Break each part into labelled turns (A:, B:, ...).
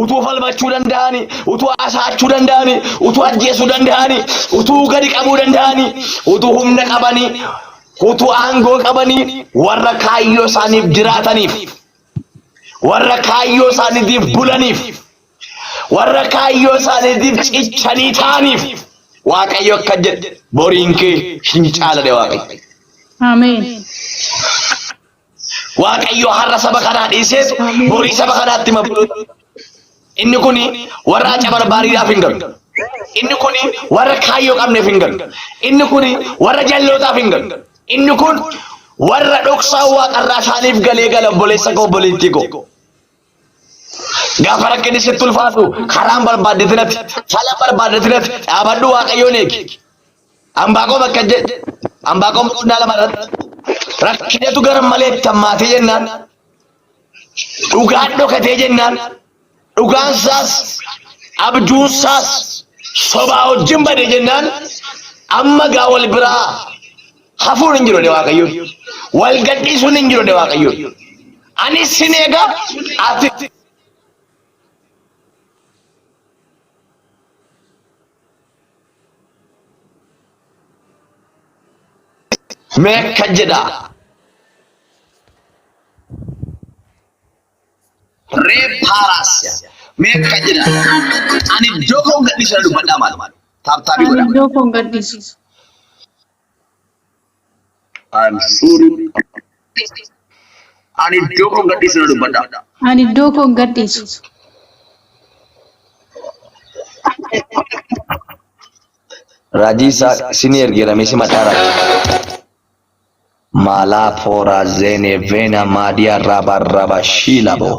A: utuu falmachuu danda'anii, utuu haasa'achuu danda'anii, utuu ajjeesuu danda'anii, utuu gadi qabuu danda'anii, utuu humna qabanii, utuu aangoo qabanii warra kaayyoo isaaniif jiraataniif, warra kaayyoo isaaniitiif bulaniif, warra kaayyoo isaaniitiif cichanii ta'aniif Waaqayyo akka jedhe boriin kee hin caalale Waaqayyo.
B: Ameen.
A: Waaqayyo har'a saba kanaa dhiiseetu borii saba kanaatti hima buloota. Inni kun warra acabarbaariidhaaf hin galu. Inni kun warra kaayyoo qabneef hin galu. Inni kun warra jallootaaf hin galu. Inni kun warra dhoksaa waaqarraa isaaniif galee gala obboleessa koo obboleettii koo. Gaafa rakkinni sitti ulfaatu karaan barbaaddetinatti fala barbaaddetinatti dhaabadhu waaqayyoon eegi. Ambaaqoom akka jedhe Ambaaqoom boqonnaa 2 irratti rakkinatu gara malee itti hammaatee jennaan dhugaan dhokatee jennaan dhugaan isaas abjuun isaas sobaa wajjin bade jennaan amma gaa wal biraa hafuun hin jiru jedhe Waaqayyoon. Wal gadhiisuun hin jiru jedhe Waaqayyoon. Anis sin eega ati mee akka jedha. Ree paaraasya. Mee akka jedha. Ani iddoo koon gadhiisu na dubbadhaa maal? Taaptaabii
B: Ani
A: godhaa.
B: iddoo koon gadhiisu.
A: I'm sorry. Ani iddoo koon gadhiisu na dubbadhaa.
B: Ani iddoo koon gadhiisu.
A: Raajii isaa isinii ergeeramee si madhaa raajii. Maalaa pooraa zeene veena maadiyaa raaba raba shiilabo.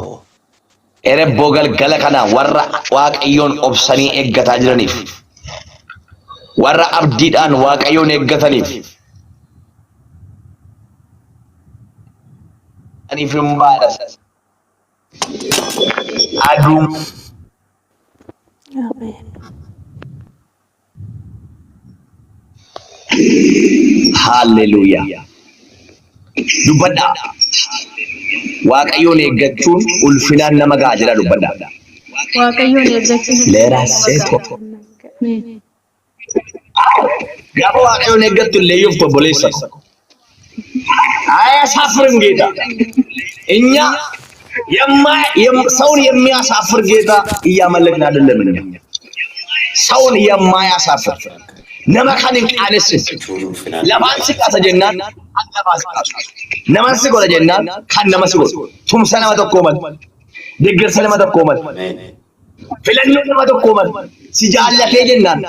A: Erebboo galgala kana warra Waaqayyoon obsanii eeggataa jiraniif, warra abdiidhaan Waaqayyoon eeggataniif, aniif hin baadha. Aduun
C: Ameen.
A: Haalleluuyaa. Dubbadhaa. Waaqayyoon eeggachuun ulfinaan nama ga'a jedhaa dubbadhaa.
B: Waaqayyoon eeggachuun
A: Leeraa
B: ulfinaan nama
A: seetoo.
B: ga'a. Ameen.
A: Gaafa Waaqayyoon eeggattu illee yuuftu obboleessa ko. አያሳፍርም ጌታ። እኛ ሰውን የሚያሳፍር ጌታ እያመለክን አይደለም። እኛ ሰውን የማያሳፍር nama kan hin qaanessine lafaan si kaasa jennaan kan lafaa si kaasu naman si godha jennaan kan nama si godhu tumsa nama tokkoo malee deeggarsa nama tokkoo malee Filannoo nama tokkoo malee si jaallatee jennaan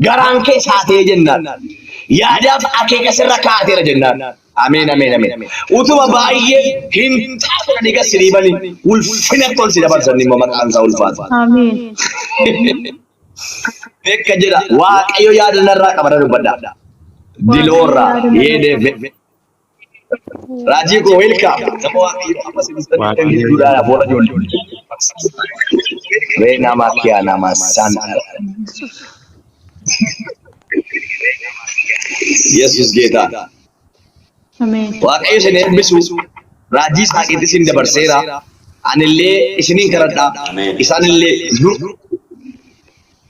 A: garaan kee saatee jennaan yaadaaf akeeka sirra kaa'ateera jennaan. Ameen ameen ameen. Utuma baay'ee hin taatu jedhanii gad si dhiibanii ulfinatti ol si dabarsan immoo maqaan isaa ulfaatu.
B: Ameen.
A: Beekka jedha Waaqayyo yaada narraa qaba na dubbadha.
B: Waaqayyo
A: Diloorraa
B: yaada narraa
A: yeedee
B: qaba.
A: Raajii koo welcome. Nama Waaqayyo amma sinistan
D: Waaqayyo
A: gidduudhaan hafuura ijoollee. Ree nama kiyaa nama san. Yesus geetaa.
B: Ameen.
A: Waaqayyo isin eebbisu. Raajii isaaqiitti isin dabarseera. Anillee isiniin kadhadha.
E: Ameen.
A: Isaanillee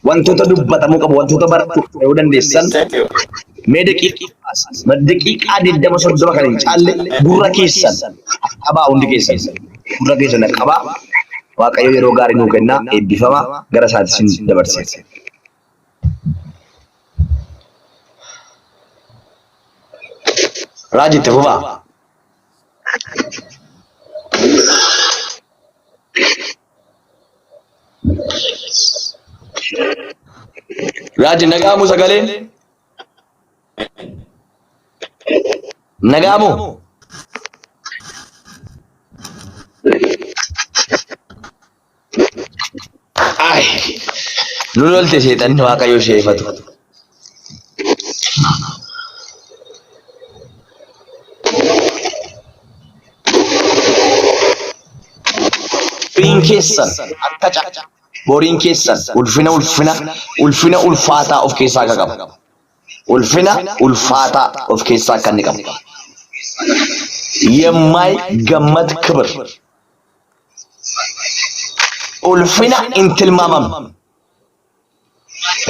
A: wantoota dubbatamuu qabu wantoota barachuu yoo dandeessan mee daqiiqaa 20 30 kan hin caalle gurra keessan qabaa hundi keessan gurra keessan qabaa Waaqayyo yeroo gaarii nuu kennaa eebbifama gara isaatti isin dabarse. Raaji itti fufaa. Raaji nagaamu sagaleen? Nagaamu? Ay, nu lolte seexanni waaqayyo ishee ifatu. Boriin keessan akka boriin keessan ulfina ulfina ulfina ulfaataa of keessaa akka qabu. Ulfina ulfaataa of keessaa akka inni qabu. የማይገመት ክብር Ulfina hin tilmaamamne.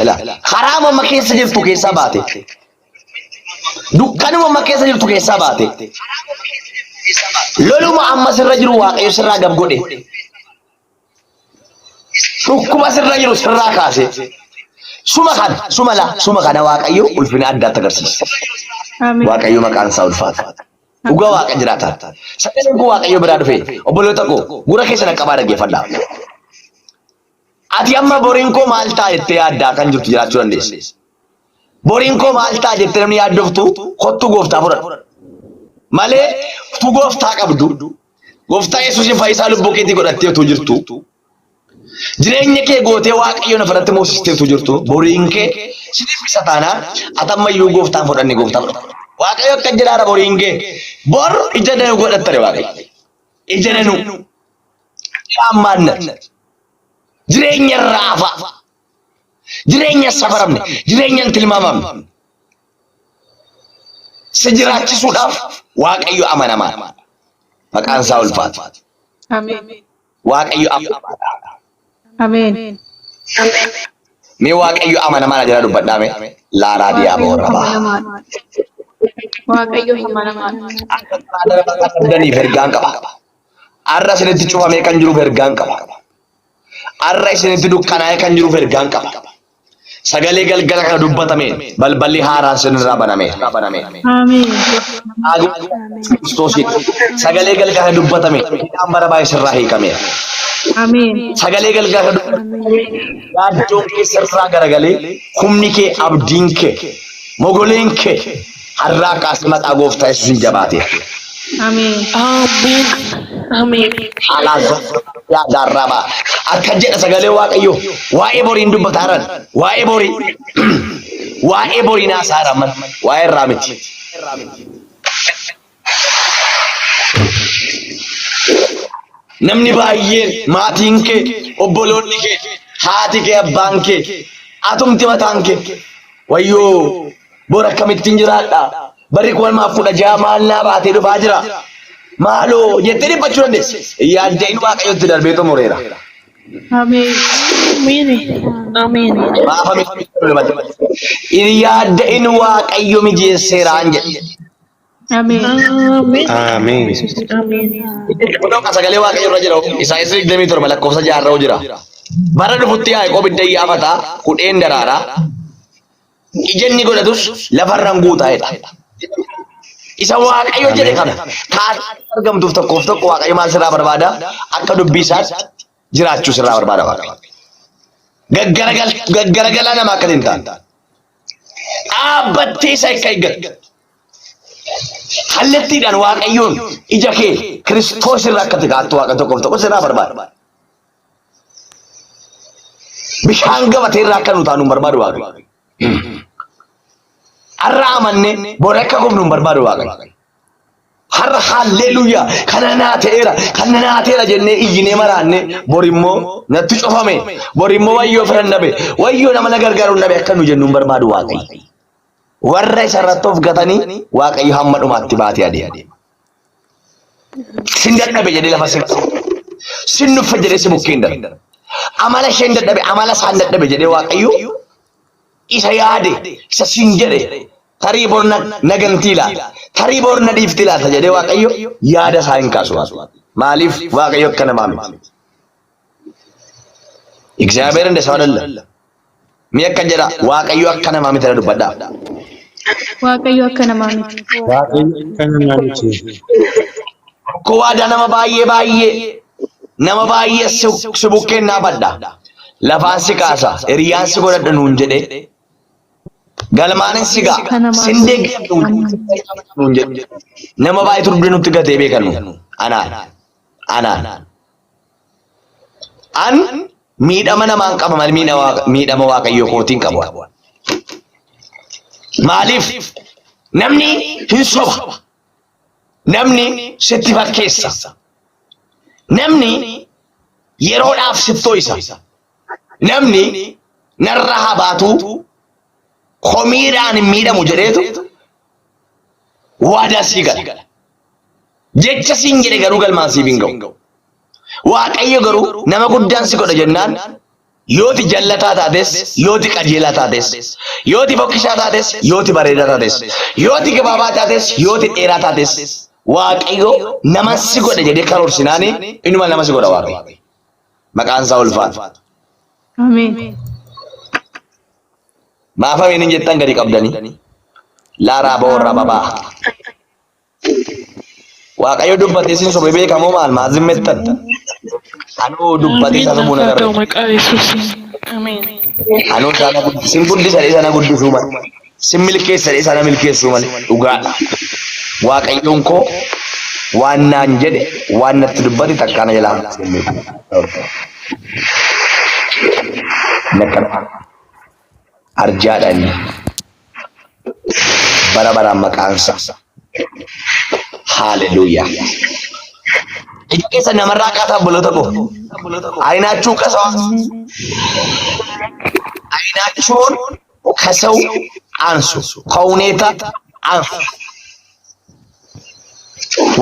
A: Ila karaa amma keessa jirtu keessaa baate. Dukkanuma amma keessa jirtu keessaa baate. Loluma amma sirra jiru Waaqayyo sirraa gab godhe. Dhukkuba sirra jiru sirraa kaase. Suma kana, suma la, suma kana Waaqayyo ulfina addaatti agarsiisa.
B: Ameen.
A: Waaqayyo maqaan isaa ulfaata. Dhugaa Waaqa jiraataa. Sagaleen kun Waaqayyo biraa dhufe. Obboloota koo gurra keessa na qabaa dhaggeeffadhaa. Ati amma boriin koo maal ta'a jettee yaaddaa kan jirtu jiraachuu dandeessa. Boriin koo maal ta'a jettee namni yaaddoftu kottu gooftaa fudhadhu. Malee utuu gooftaa qabdu gooftaa Yesuusin fayyisaa lubbuu keetii godhattee utuu jirtu jireenya kee gootee Waaqayyoon ofirratti moosistee utuu jirtu boriin kee si dhiphisa taanaan ati ammayyuu gooftaan fudhanne gooftaa fudhadhu. Waaqayyo akka jedhaara boriin kee bor ija danuu godhattare Waaqayyo. Ija danuu. Ammaannat. Jireenya raafaa. Jireenya safaramne. Jireenya hin tilmaamamne. Si jiraachisuudhaaf Waaqayyo amanamaadha. Maqaan isaa ulfaatu.
B: Ameen.
A: Waaqayyo amanamaadha.
B: Ameen.
A: Mee Waaqayyo amanamaadha jedhaa dubbadhaa mee. Laaraa
B: Waaqayyo
A: diyaaboo rabaa.
B: amanamaadha. Waaqayyo amanamaadha.
A: Akka karaa darba qabdaniif ergaan qaba. Har'a isinitti cufamee kan jiruuf ergaan qaba. Har'a isinitti dukkanaa'ee kan jiruuf ergaan qaba. Sagalee galgala kana dubbatameen balballi haaraan sinirraa banameera.
B: Ameen.
A: Kiristoosiin sagalee galgala kana dubbatameen hidhaan bara baay'ee sirraa hiikameera.
B: Ameen.
A: Sagalee galgala kana dubbatameen yaaddoon kee sirraa garagalee humni kee abdiin kee mogoleen kee har'aa kaasee maqaa gooftaa Yesuusiin jabaateera.
B: Ameen.
C: Ameen. Ameen.
A: Alaazarraaba akka jedha sagalee Waaqayyoo waa'ee boriin dubbataa jiran waa'ee borii waa'ee borii naasaa jiran man waa'ee irraa miti. Namni baay'een maatiin kee obboloonni kee haati kee abbaan kee atumti mataan kee wayyoo bor akkamittiin jiraadha barri 2016 maal naa baatee dhufaa jira maaloo jettee dhiphachuu dandeessa. Yaadda'in Waaqayyotti darbee xumureera.
B: Ameen.
C: Ameen. Ameen.
A: Baafame in yaadda'in Waaqayyo mijeesseeraan jedhe.
B: Ameen.
C: Ameen.
D: Ameen.
C: Ameen.
A: Kunoo kan sagalee Waaqayyo irra jira Isaayyaas 27 lakkoofsa 6 irra jira. Bara dhufutti Yaaqoob hidda iyyaafataa hudheen daraaraa ija inni godhatus lafarraan guutaa jedha. Isa Waaqayyo jedhe kana kaatee argamtuuf tokkoof tokko Waaqayyo maal sirraa barbaada? Akka dubbii isaatti jiraachuu sirraa barbaada Waaqayyo. Gaggaragalaa namaa akka hin taane. Dhaabbattee isa akka eeggattu. Kallattiidhaan Waaqayyoon ija kee Kiristoos irra akka kaa'attu Waaqa tokkoof tokko sirraa barbaada. Bishaan gabatee irraa akka nu taanu hin barbaadu Waaqayyo. Har'a amannee bor akka kufnu hin barbaadu Waaqayyo. Har'a haalleluuyaa kana naa ta'eera kana naa ta'eera jennee iyyinee maraannee bor immoo natti cufame bor immoo wayyoo firan dhabe wayyoo nama na gargaaru dhabe akka nu jennu hin barbaadu Waaqayyo. Warra isa irratti of gatanii Waaqayyo hamma dhumaatti baatee adeema. Sin dadhabe jedhee lafa sin sin nuffe jedhee si bukkeen darba. Amala isheen dadhabe amala isaan dadhabe jedhee Waaqayyo isa yaade isa sin jedhe tarii bor na gantii laata tarii bor na dhiifti laata jedhee Waaqayyo yaada isaa hin kaasu. Maaliif Waaqayyo akka namaa miti. እግዚአብሔር እንደ ሰው አይደለም። Mee akka jedha Waaqayyo akka namaa miti dubbadhaa.
B: Waaqayyo akka namaa miti.
D: Waaqayyo akka namaa miti.
A: Tokko waadaa nama baay'ee baay'ee nama baay'ee si bukkeen dhaabadha. Lafaan si kaasa hiriyaan si godhadha nuun jedhee galmaanin si ga'a
B: Akka namaa
A: sin deeggarra nuun jedhe. Nama baay'ee dugda nutti gatee beekan nu anaan anaan. An miidhama namaan qaba malee miidhama Waaqayyoo kootiin qabu. Maaliif namni hin soba. Namni sitti fakkeessa. Namni yeroodhaaf sitti ho'isa. Namni narra haa baatu komiidhaan hin miidhamu jedheetu waadaa sii gala. Jecha siin jedhe garuu galmaan siif hin ga'u. Waaqayyo garuu nama guddaan si godha jennaan yooti jallataa taates, yooti qajeelaa taates, yooti fokkisaa taates, yooti bareedaa taates, yooti gabaabaa taates, yooti dheeraa taates, Waaqayyo nama si godha jedhee karoorsinaani inuma nama si godha Waaqayyo. Maqaan isaa ulfaata.
B: Ameen.
A: Maaf ameen hin jettan gadi qabdanii? Laaraa boorraa babaa. Waaqayyo dubbatee isin sobee beekamoo maal maal zimmettan? Anuu dubbatee isa sobuu
C: Ameen.
A: nagarre.
C: Ta'u maqaa Yesuusiin. Ameen.
A: Anuu sana sin guddisa jedhee sana guddisuu malee. Sin milkeessa jedhee sana milkeessuu malee. Dhugaadha. Waaqayyoon koo waan naan jedhe waan natti dubbate takkaa na jalaa hin beeku. Nakkana arjaadha inni. Bara baraan maqaansa. Haaleluyyaa. Ija keessa namarraa kaasaa obboloota koo. አይናችሁ ከሰው አይናችሁን ከሰው አንሱ፣ ከሁኔታ አንሱ።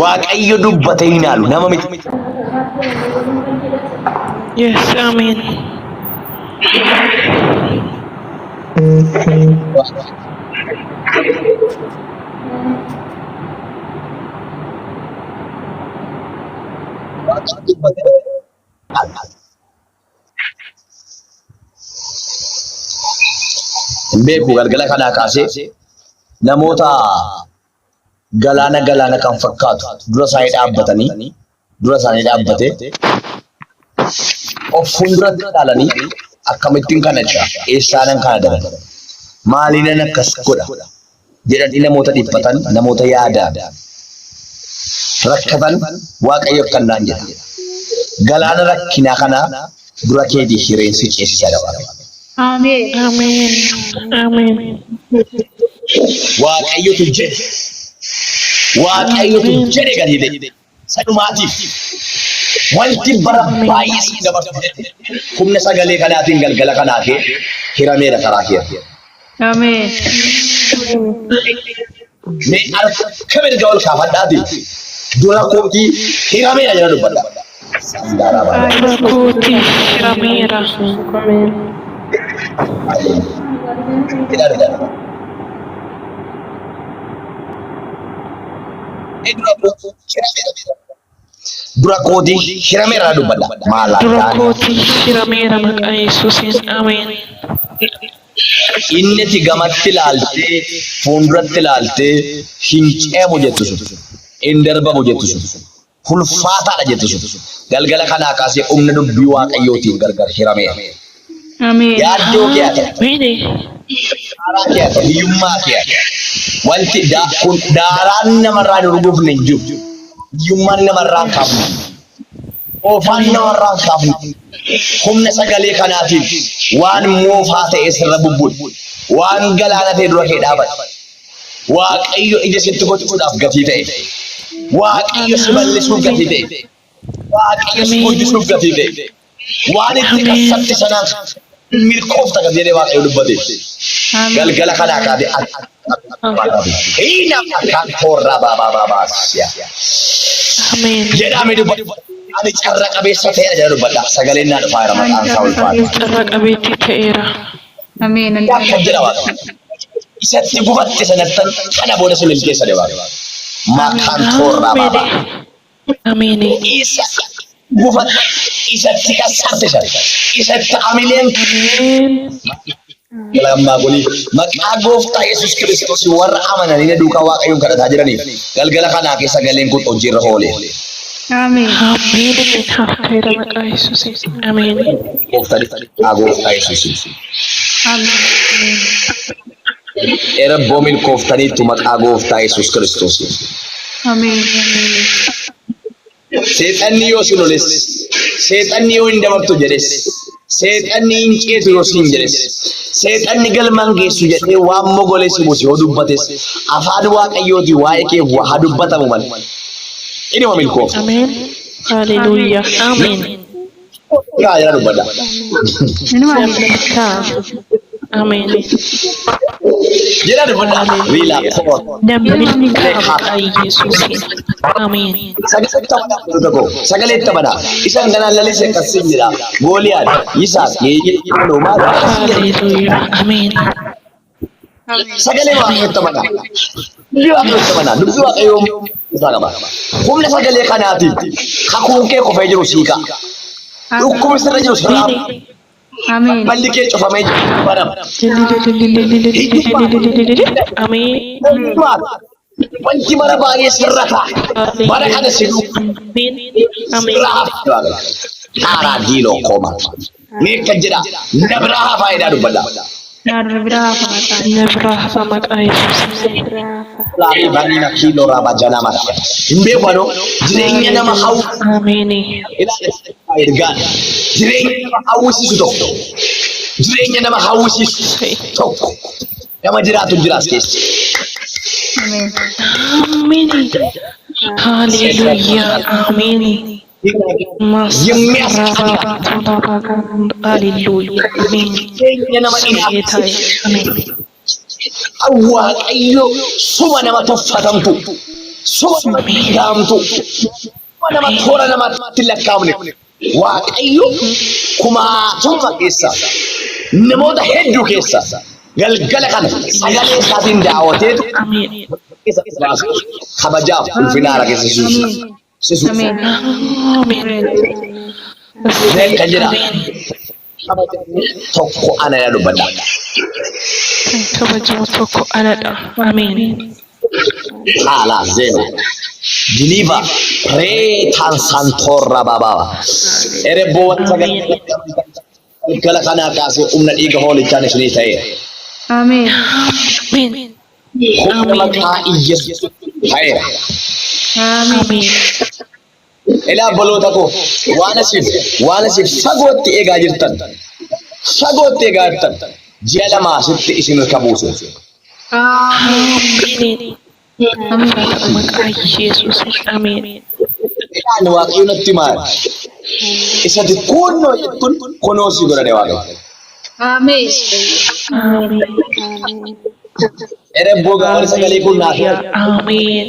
A: Waaqayyo dubbate hin haalu nama miti.
C: Yes, ameen.
A: Waaqayyo dubbate hin beeku. Galgala kanaa kaasee namoota galaana galaana kan fakkaatu dura isaanii dhaabbatanii dura isaanii dhaabbatee of fuulduratti ilaalanii akkamittiin kana ce'a, eessaanan kana darba, maaliinan akkas godha jedhanii namoota dhiphatan, namoota yaadaan rakkatan, Waaqayyo akkannaan jedha. Galaana rakkinaa kana dura keetii hireensi ceesisaa dha Waaqayyo.
B: Ameen.
C: Ameen. Ameen.
A: Waaqayyotu jedhe. Waaqayyotu
C: Ameen.
A: jedhe gadi ta'e. Sanumaatiif wanti bara baay'ee si dabarsu jedhe humna sagalee kanaatiin galgala kanaa kee hirameera karaa kee.
B: Ameen.
A: Mee harka mirga ol kaafadhaati dura kootii hirameera jedha dubbadha. Sandaaraa baay'ee.
C: Dura kootii hirameera.
E: Ameen.
A: Dura kootii hirameera dubbadha. Maala
C: Dura
A: gaanii.
C: kootii hirameera maqaa Yesuusiin. Ameen.
A: Inni ati gamatti ilaaltee fuulduratti ilaaltee hin ceemu jettu sun, hin darbamu jettu sun, ulfaataadha jettu sun, galgala kanaa kaasee humna dubbii Waaqayyootiin gargar hirameera.
B: Ameen.
A: Yaaddoo kee haa ta'u,
C: Ameen.
A: daaraa kee haa ta'u, hiyyummaa kee haa ta'u. Wanti kun daaraan namarraa hin urgufne hin jiru. Hiyyummaan namarraa hin kaafne. Oofaan namarraa hin kaafne. Humna sagalee kanaatiin waan moofaa ta'e sirra bubbule. Waan galaana ta'e dura kee dhaabate. Waaqayyo ija sitti gochuudhaaf gatii ta'e. Waaqayyo si bal'isuuf gatii ta'e. Waaqayyo si
C: Ameen.
A: guddisuuf gatii ta'e. Waan itti
C: Ameen.
A: kassabte sanaan milkoofta gatii jedhee Waaqayyo dubbate.
B: Ameen.
A: Galgala kanaa kaatee Hiina akkaan koorraa baabaa baabaasiya.
C: Ameen.
A: Jedhame dubbadha. Ani carra qabeessa ta'eera jedha dubbadha. Sagaleen naa dhufaa jira maqaan isaa ulfaata.
C: Carra qabeettii ta'eera.
B: Ameen. Ani
A: Akka jedha Waaqayyo. Isatti gufatte sanattan kana booda si milkeessa jedha Waaqayyo. Maqaan koorraa baabaa.
C: Ameen.
A: Isa gufatte isatti kassarte sana. Isatti amileen
C: Ameen.
A: lammaa golii maqaa gooftaa Yesuus Kiristoos warra amananii na duukaa Waaqayyoon kadhataa jiraniif galgala kanaa keessa sagaleen kun hojiirra oolee.
B: Ameen.
C: Ameen. Hafteera maqaa Yesuusiin. Ameen.
A: Gooftaan maqaa gooftaa Yesuusiin.
B: Ameen.
A: Erebboo milkooftaniittu maqaa gooftaa Yesuus Kiristoosiin.
B: Ameen.
A: Seexanni yoo sin oles, seexanni yoo hin dabartu jedhes, seexanni hin ceetu yoo siin jedhes, seexanni galmaan geessu jedhee waan mogolee si buuse yoo dubbates, afaan Waaqayyooti waa'ee kee waa dubbatamu malee. Inuma milkoofta.
C: Ameen. Haleluuyaa. Ameen.
A: Yaa jala dubbadha.
B: Inuma milkoofta.
C: Ameen.
A: Jedha dubbadhaa. Riila koor.
C: Namni milkaa'a maqaa Yesuusiin. Ameen.
A: Sagalee taphataa tokko sagalee taphataa isaan ganaan lalise akkasiin jedha. Gooliyaad Yisaaq yeeyyee maal akkasiin jedha.
C: Haleluuyaa. Ameen.
A: Sagalee Waaqayyoo taphataa. Dubbii Waaqayyoo taphataa. Dubbii Waaqayyoo isaa qaba. Humna sagalee kanaatiin kakuun kee kofee jiru siiqa. Dhukkubni sirra jiru sirraa
B: Ameen.
A: balli kee cufamee jiru banama.
C: Ameen.
A: Hiyyummaan wanti bara baay'ee sirra ta'a. Bara kana si
C: Ameen. Ameen.
A: sirra hafa. Haaraa diiloo kooma. Mee kan jedha na biraa hafaa jedhaa dubbadha.
B: Na biraa hafa maqaa.
C: Na biraa hafa maqaa Yesuusiin.
A: Laarii banina kiiloo raabaa jalaa mara. Hin beeku anoo jireenya nama hawwu
C: Ameen.
A: ergaan jireenya nama hawwisiisu tokko jireenya nama hawwisiisu tokko nama jiraatu jira as keessa.
B: Ameen.
C: Ameen. Haleluuyaa. Ameen.
A: የሚያስቀና
C: Haleluuyaa. Ameen.
A: jireenya nama
C: ጌታዬ. Ameen.
A: Waaqayyo suma nama tuffatamtu, suma nama dhiigamtu, suma nama toora namatti lakkaa'amne. Waaqayyo kumaatuma keessa namoota hedduu keessa galgala kana sagalee isaatiin daawwateetu
C: Ameen.
A: isa baasu kabajaaf ulfina haara keessa sisu. Sisu.
B: Ameen.
C: Ameen.
A: Kan jedha tokko ana yaa dubbadha.
C: Kan kabajamu tokko anadha. Ameen.
A: Haala zeema. Deliver. Reetaan santoorra baabaa. Erebboo wanta galgala kanaa kaasee humna dhiiga hoolichaan isinii ta'e.
B: Ameen.
C: Ameen.
A: Humna maqaa Iyyasuus ta'eera.
B: Ameen.
C: Ameen.
A: Ilaa obboloota koo waan asiif fagootti eegaa jirtan fagootti eegaa jirtan ji'a lamaa asitti isin harka buusu.
B: Ameen.
C: Ameen. Maqaa Yesuusiin. Ameen.
A: Ilaan Waaqayyo natti maal isati kunnoo jettuun kunoo si godhane Waaqayyo.
B: Ameen.
C: Ameen.
A: Erebboo gaafa sagalee kun naaf
C: Ameen.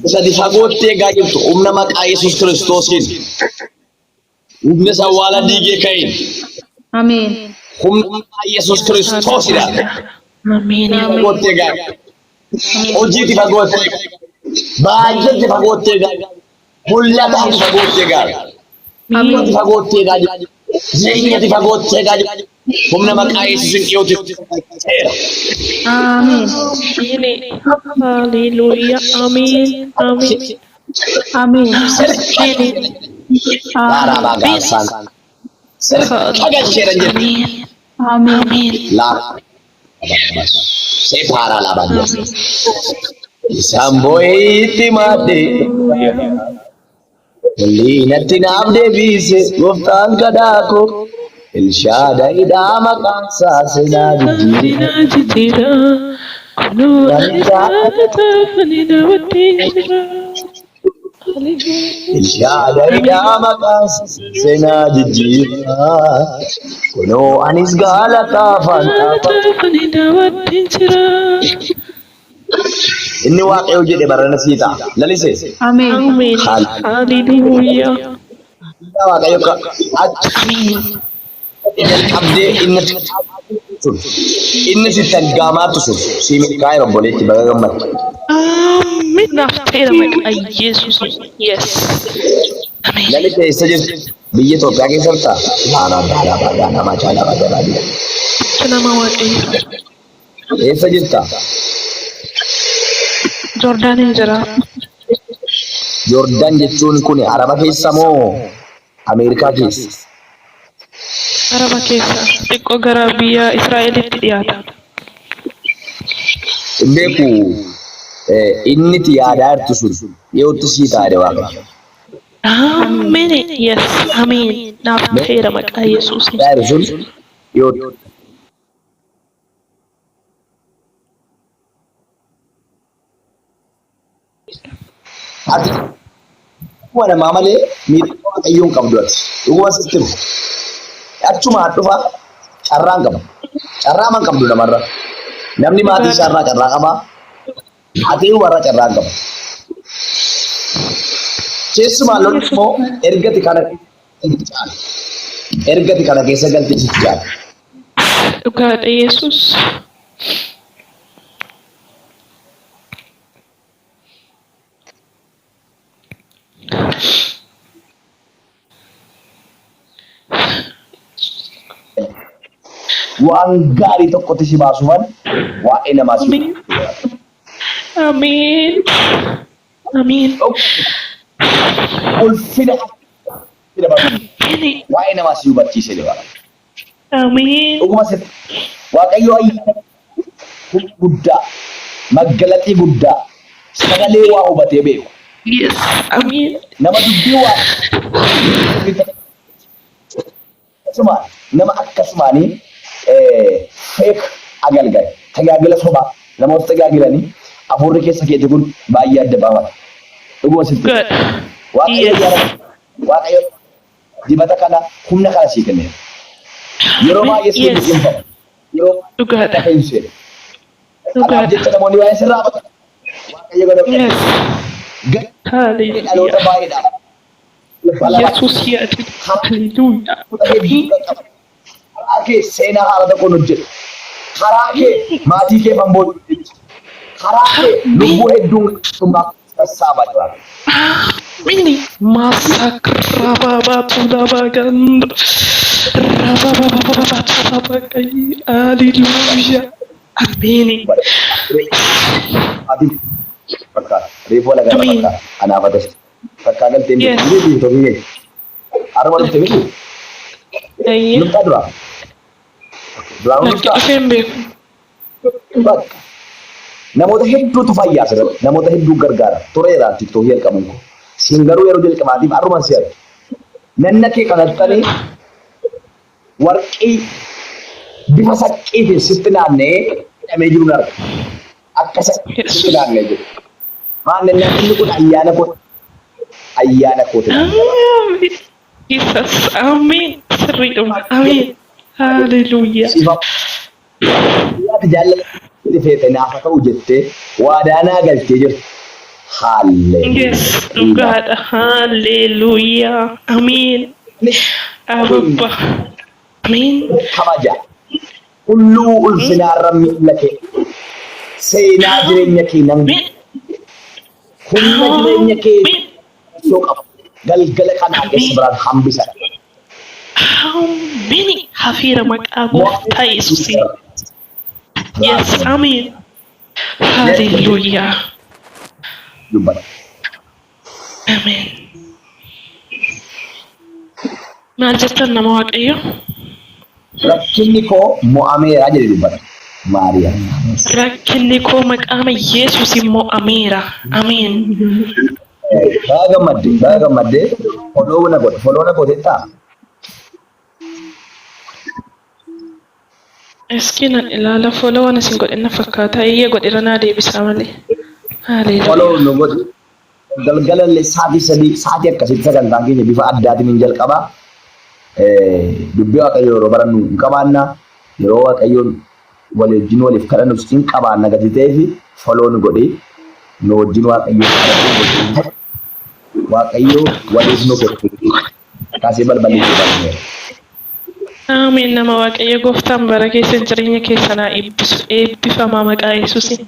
A: isati fagootti eegaa jirtu humna maqaa Yesuus Kiristoosiin humna isa awwaala diigee ka'een
B: Ameen.
A: humna maqaa Yesuus Kiristoosidha.
C: Ameen.
A: Fagootti eegaa hojiitti fagootti eegaa baay'eetti fagootti eegaa mul'ataatti fagootti eegaa
B: Ameen.
A: fagootti eegaa jireenyatti fagootti eegaa humna maqaa Yesuusin dhiyootti seera.
B: Ameen.
C: Ameen. Haleluuyaa. Ameen. Ameen.
B: Ameen.
C: Ameen.
A: Daaraa gaarsaan sirka galcheera jedhe.
C: Ameen.
B: Ameen.
C: Ameen.
A: Laa seepaaraa laabaa jedhe. Isaan boo'itti maadde liinatti naaf deebise gooftaan kadhaa koo Elshaadaayidhaa maqaan isaa seenaa jijjiire.
C: Seenaa jijjiira. Kunoo ani daawwattee jira. Haleluuyaa.
A: Elshaadaayidhaa maqaan isaa seenaa jijjiira. Kunoo anis galataafan dhaaba.
C: Ani daawwattee jira.
A: Inni Waaqayyo jedhe barana sii ta'a. Lalise.
B: Ameen.
C: Ameen. Haleluuyaa.
A: Waaqayyo achi
C: Ameen.
A: jalqabdee inni sun inni sitti aggaamaatu sun sii milkaa'e obboleetti baga gammadde.
C: Ameen. Naaf ta'eera maqaa Yesuusiin. Yes. Ameen.
A: Lalise eessa jirti? Biyya Itoophiyaa keessa jirtaa? Laanaa baadhaa baadhaa namaa caalaa baadhaa baadhaa.
C: Nama Waaqayyo.
A: Eessa jirta?
C: Joordaaniin jira.
A: Joordaan jechuun kun Araba keessa moo Ameerikaa keessa?
C: Araba keessa xiqqoo gara biyya Israa'elitti dhiyaata.
A: Hin beeku inni itti yaadaa jirtu sun dhiyootti sii taa'e Waaqayyo.
C: Ameen. Yes. Ameen. Naaf ta'eera maqaa Yesuusiin.
A: Yaadaa jirtu sun dhiyootti. Ati dhuguma namaa malee miidhagina Waaqayyoo hin qabdu ati. Dhuguma sitti himu. Achumaan dhufa carraan qaba. Carraa man qabdu namarra. Namni maatii
C: Dhugaadha.
A: isaa irraa carraa qaba. Ati warra carraa hin qabu. Keessumaa lolli immoo ergati kana caala. Ergati kana keessa galte sitti caala.
C: Dhugaadha Yesuus.
A: Waan gaarii tokkotti si baasuufan waa'ee namaa si
C: Ameen. Ameen. Ameen.
A: Ulfina si dabalu.
C: Ameen.
A: Waa'ee namaa si hubachiisee jira.
C: Ameen.
A: Dhuguma sitti Waaqayyo ayyaana guddaa maggalaxii guddaa sagalee waa hubatee beeku.
C: Yes. Ameen.
A: Nama dubbii waa akkasuma nama akkasumaanii feek agalgale tajaajila sobaa namoota tajaajilanii hafuurri keessa keeti kun baay'ee adda baafata. Dhuguma sitti.
C: Dhugaadha.
A: Waaqayyo
C: Yes.
A: ayyaana Waaqayyo dibata kana humna kana sii kenneera. Yeroo baay'ee siin
C: Yes.
A: liqimfamu. Yeroo
C: Dhugaadha.
A: baay'ee hin seenu. Kanaaf
C: Dhugaadha.
A: jecha namoonni waa'ee sirraa baqatu. Waaqayyo gara
C: Yes.
A: Gadi dhaloota
C: Hallelujah.
A: baay'eedhaaf balaa
C: Yesuus yaadin. Hallelujah.
A: hedduu qaqqaba. Karaa kee seenaa haala tokkoon hojjedhu. Karaa kee maatii kee fanboo hojjetu. Karaa kee lubbuu hedduun dhummaa sassaabaa jira.
C: Ameen. Masakrababatudabagan. Rabababababatubabagay. Hallelujah. Ameen.
A: Ati fakkaata. Reefuu alagaa
C: Ameen.
A: fakkaata. Anaaf atas. Fakkaa galtee
C: Yes.
A: miti. Miti miti. Haruma dhufte miti.
C: Ayye.
A: Lubtaa dura. Duraan
C: Lakki
A: lubtaa.
C: dhufee hin beeku.
A: Bakka. Namoota hedduutu fayyaa asirratti. Namoota hedduu gargaara. Tureera tiktookii jalqabuun koo. Siin garuu yeroo jalqabaatiif har'uman si arge. Nanna kee kanattanii warqii bifa saqqiitiin sitti naanna'ee hidhamee jiru arga. Akka saqqiitti sitti naanna'ee jiru. Maal nannaan inni kun ayyaana koo ayyaana kooti.
C: Ameen. Jesus. Ameen. Sirriidhuma. Ameen. Hallelujah.
A: Siif ati jaalala feete naaf haa ta'u jettee waadaa naa galtee jirti. Haallee.
C: Yes. Dhugaadha. Hallelujah. Ameen. Ababba. Ameen.
A: Kabaja. Hulluu ulfinaarra miila kee. Seenaa jireenya kee nan
C: Ameen.
A: humna jireenya kee
C: Ameen.
A: yoo qabu galgala kanaa keessa biraan hambisa.
C: Ameen. Hafiira maqaa gooftaa Yesuusiin. Yes. Ameen. Hallelujah.
A: Dubbata.
C: Ameen. Maal jettan nama Waaqayyo?
A: Rakkinni koo mo'ameera jedhe dubbata. Maariyaam.
C: Rakkinni koo maqaama Yesuusiin mo'ameera. Ameen.
A: Baga gammadde, baga gammadde follow na godhe, follow na gootettaa?
C: Iski nan ilaala follow waan isin godhe na fakkaata. Eeyyee godheera naa deebisaa malee.
A: Follow
C: Haleluuyaa.
A: nu godhi. Galgala illee sa'aatii 3 sa'aatii akkasitti sagantaan keenya bifa addaatiin hin jalqaba. Dubbii Waaqayyoo yeroo barannu hin qabaanna. Yeroo Waaqayyoon walii wajjin waliif kadhannus hin qabaanna gadi ta'eef follow nu godhi. Nu wajjin Waaqayyoon kadhadhu. Waaqayyoo waliif nu godhi. Kaasee balballi kee banameera.
C: Ameen nama Waaqayyo gooftaan bara keessan jireenya keessan haa eebbisu. Eebbifamaa maqaa Yesuusiin.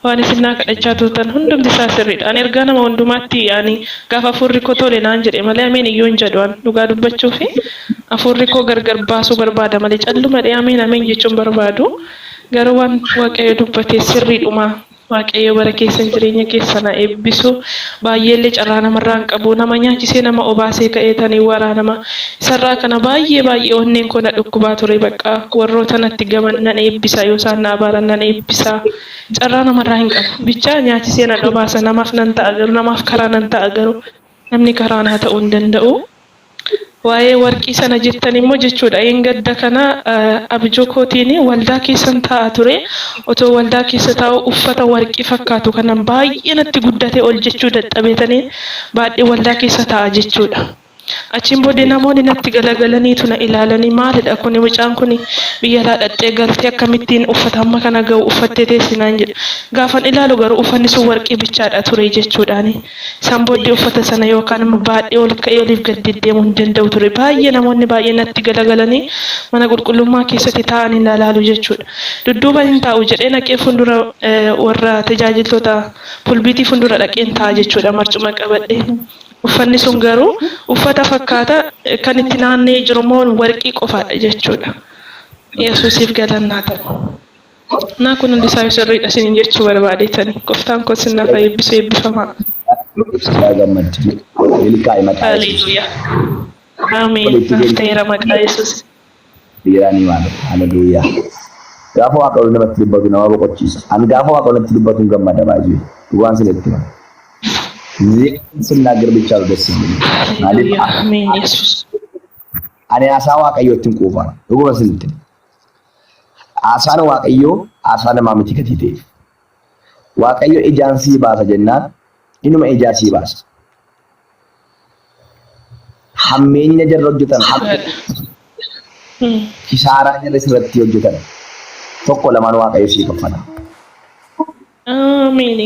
C: Waan isin naa kadhachaa turtan hundumti isaa sirriidha. Ani ergaa nama hundumaatti ani gaafa hafuurri koo tole naan jedhe malee ameen iyyuu hin jedhu an dhugaa dubbachuu fi hafuurri koo gargar baasuu barbaada malee calluma dhee ameen ameen jechuun barbaadu. Garuu waan Waaqayyo dubbate sirriidhuma. Waaqayyo bara keessan jireenya keessan haa eebbisu. Baay'eellee carraa namarraa hin qabu. Nama nyaachisee nama obaasee ka'ee tanii waraanama. Isarraa kana baay'ee baay'ee onneen koo na dhukkubaa ture bakka warroota natti gaman nan eebbisa yoo isaan na abaaran nan eebbisa. Carraa namarraa hin qabu. Bichaa nyaachisee nan obaasa namaaf nan ta'a garuu namaaf karaa nan ta'a garuu namni karaa naa ta'uu hin danda'u. Waa'ee warqii sana jettan immoo jechuudha. Een gadda kana abjuu kootiin waldaa keessan taa'a ture. Otoo waldaa keessa taa'u uffata warqii fakkaatu kanan baay'ee natti guddatee ol jechuu dadhabeetanii baadhee waldaa keessa taa'a jechuudha. Achiin booddee namoonni natti galagalaniitu na ilaalanii maalidha kuni mucaan kuni biyya alaa dhaqxee galtee akkamittiin uffata hamma kana ga'u uffattee teessi naan jedhu. Gaafan ilaalu garuu uffanni sun warqii bichaadha ture jechuudhaani. San booddee uffata sana yookaan immoo baadhee ol ka'ee oliif gad deddeemuu hin danda'u ture. Baay'ee namoonni baay'ee natti galagalanii mana qulqullummaa keessatti taa'anii na ilaalu jechuudha. Dudduuba hin taa'u jedhee dhaqee fuuldura warra tajaajiltoota pulbiitii fuuldura dhaqeen taa'a jechuudha marcuma qabadhee. Uffanni sun garuu uffata fakkaata kan itti naanna'ee jiru immoo warqii qofaadha jechuudha. Yesuusiif galanni haa ta'u. Naa kun hundi isaa sirriidha isiniin jechuu barbaadeetani. Gooftaan koo isin naaf haa eebbisu eebbifamaa.
A: Yaa gammaddi. Milkaa'e maqaa Yesuus.
C: Haleluuyaa. Ameen. Naaf ta'eera maqaa Yesuus.
A: Dhiiraanii maal? Haleluuyaa. Gaafa Waaqayyo namatti dubbatu nama boqochiisa. Ani gaafa Waaqayyo natti dubbatu hin gammada baay'ee. Dhugaan isinitti hima. ስናገር ብቻ ነው ደስ የሚለኝ። Maaliif
C: Haleluuyaa. Ameen Yesuus.
A: ani haasaa Waaqayyootti hin quufan. Dhuguma isinitti hima. Haasaan Waaqayyoo haasaa namaa miti gatii ta'eef. Waaqayyo ijaan sii baasa jennaan inuma ijaa sii baasa. Hammeenya jarra hojjetan,
C: Sirriidha.
A: kisaaraa jarra sirratti hojjetan tokko lamaan Waaqayyo sii kaffala.
C: Ameen.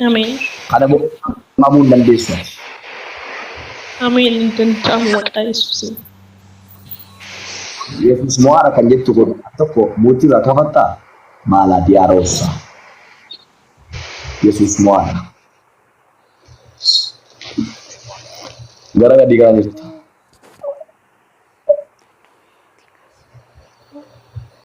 C: Ameen.
A: Kana booda mamuu hin dandeessu ati.
C: Ameen. Hin danda'amu maqaa Yesuusiin.
A: Yesuus mo'aara kan jettu kun tokko mootii irraa kafattaa maalaa diyaaroossa. Yesuus mo'aara. Gara gadii kana jirta.